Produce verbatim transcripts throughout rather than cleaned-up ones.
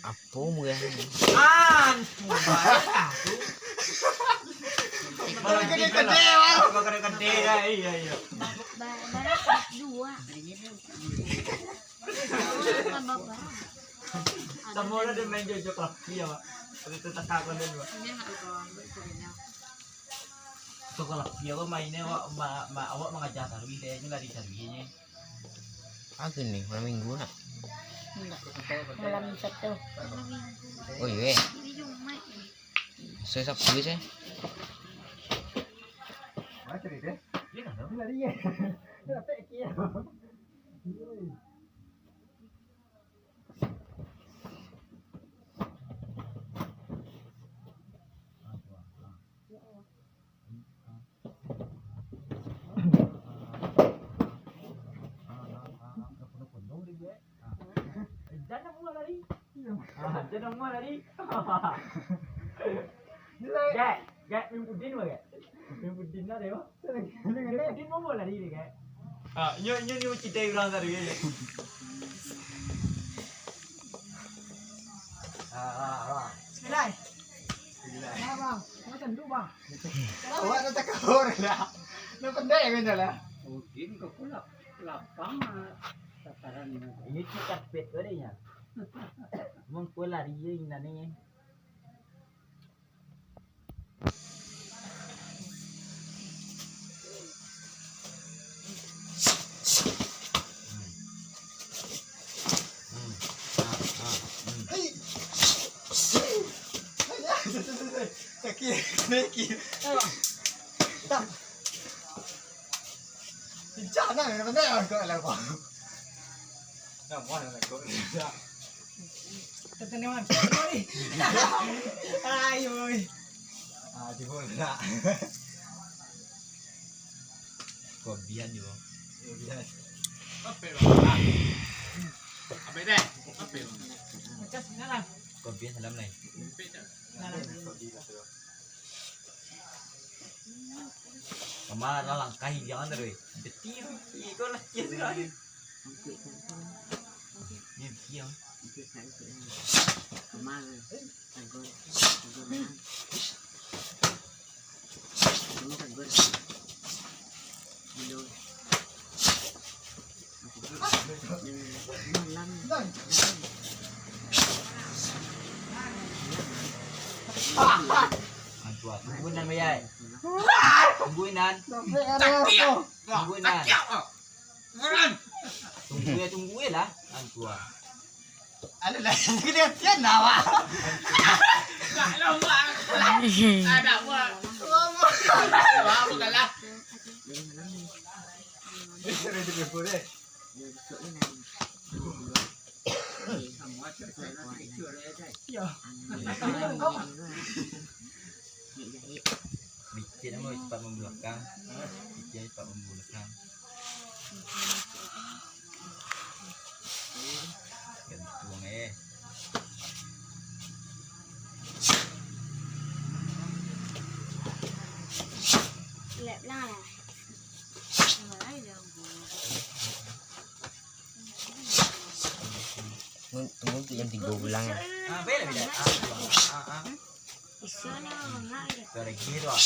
Apo murah ni? Antu bae lah tu. Kalau gede-gede, wah. Kalau gede-gede dah, iya, iya. Ba-, ba-, barang dua. Samo lah dia main jojok lah. Iya, Pak. Ada tetak kau dan, Pak. Sekolah, iya, Pak, mainnya, Pak, ma-, ma-, awak mangaja taruih, dia ni lari taruih ni. Apo ni, malam minggu nak? Enggak. Malam Sabtu. Oh, iya. Hari Jumaat. Saya Sabtu saya. Mana tadi deh? Dia kan tahu. Lari ya. Dia tak kira. Jangan mua lari. Ah, jangan mua lari. Gak, gak, Mimpudin mah, gak. Mimpudin lah dia, mah. Mimpudin mau lari dia, gak. Ah, nyo, nyo, nyo, citai urang tadi, ya. Ah, ah, ah. Bismillah. Bismillah. Nah, Bang. Macam tu, Bang. Awak dah takabur lah. Dah pendek kan dah lah. Udin kau pula lapang, ah, tataran. Ini tu karpet tu adanya. Mengko lari je indan ni. Sakit, sakit. Pincang nah, benda kau lah kau. Nama nak kau? Tetenewan. Ayo. Ah, tibo lah. Kopian jo. Kopian. Apa, Bang? Apa deh? Apa, Bang? Macam sini lah. Kopian salam lai. Nah, nah. Kama lah langkahi jangan tu, weh. Betul. Iko lah, iya sudah. Ni dia. Kama. Tegur. Tegur. Kama tegur. Aduh. Tunggu nan, bayai. Tunggu nan. Tunggu nan. Tunggu ya, tunggu ya lah. Antua. Alah lah, kena pian lah, Wak. Tak lama. Ada apa? Lama. Lama kalah. Ready before, eh? Ya. Licin, Boy, cepat membelakang. Licin, cepat membelakang. Gantung, eh. Lep lah. Tunggu, tunggu jam tigo pulang. Ah, beda, beda. Ah, ah, ah. Pergi tu, ah.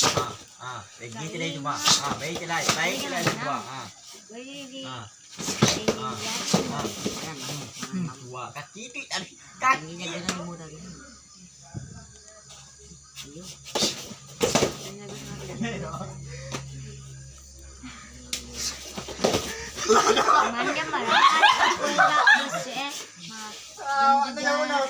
Ah, pergi kedai tu, ah. Ah, baik kedai, baik kedai tu, ah. Ah. Ah. Ah. Hmm, dua kaki tu tadi. Kaki. Manjam lah. Awak tu jauh dah.